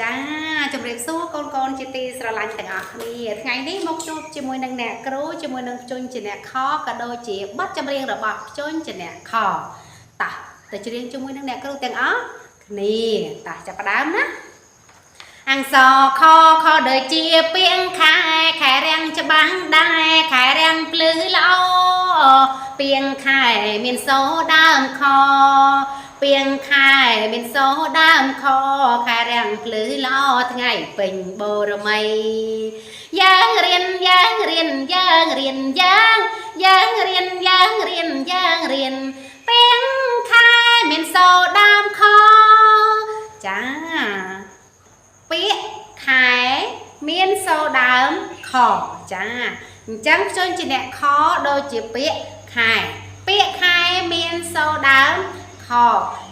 ចាជម្រាបសួរកូនកូនជាទីស្រឡាញ់ទាំងអស់គ្នាថ្ងៃនេះមកជួបជាមួយនឹងអ្នកគ្រូជាមួយនឹងភ្ជញ្ជាអ្នកខក៏ដូចជាបទចម្រៀងរបស់ភ្ជញ្ជាអ្នកខតោះទៅច្រៀងជាមួយនឹងអ្នកគ្រូទាំងអស់គ្នាតោះចាប់ផ្ដើមណាអង្សខខដូចជាពីងខែខែរាំងច្បាំងដែរខែរាំងភ្លឺល្អពីងខែមានសូដើមខ ពីងខែមានសូដើមខខែរាំងភ្លឺល្អថ្ងៃពេញបរមីយើងរៀនយើងរៀនយើងរៀនយើងយើងរៀនយើងរៀនយើងរៀនពីងខែមានសូដើមខចាពាក្យខែមានសូដើមខចាអញ្ចឹងខ្ញុំជាអ្នកខដូចជាពាក្យខែពាក្យខែមានសូដើម ខ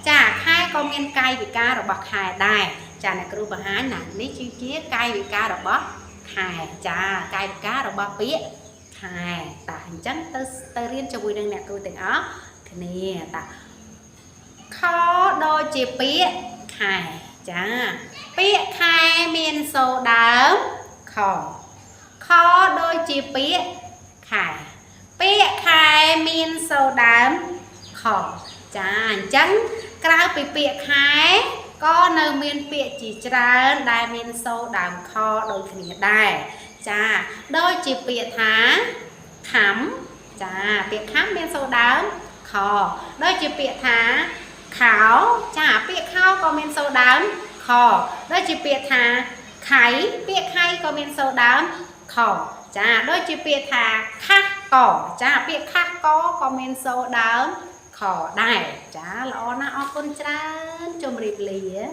ចាខែក៏មានកាយវិការរបស់ខែដែរចាអ្នកគ្រូបង្ហាញណានេះគឺជាកាយវិការរបស់ខែចាកាយវិការរបស់ពាក្យខែតាអញ្ចឹងទៅទៅរៀនជាមួយនឹងអ្នកគ្រូទាំងអស់គ្នាតាខដូចជាពាក្យខែចាពាក្យខែមានសូដើមខខដូចជាពាក្យខែពាក្យខែមានសូដើមខចាអញ្ចឹងក្រៅពីពាក្យខែក៏នៅមានពាក្យជាច្រើនដែលមានសូដើមខដូចគ្នាដែរចាដូចជាពាក្យថាខំចាពាក្យខំមានសូដើមខដូចជាពាក្យថាខោចាពាក្យខោក៏មានសូដើមខដូចជាពាក្យថាខៃពាក្យខៃក៏មានសូដើមខចាដូចជាពាក្យថាខាស់កចាពាក្យខាស់កក៏មានសូដើម ខដែរចាល្អណាស់អរគុណច្រើនជម្រាបលា។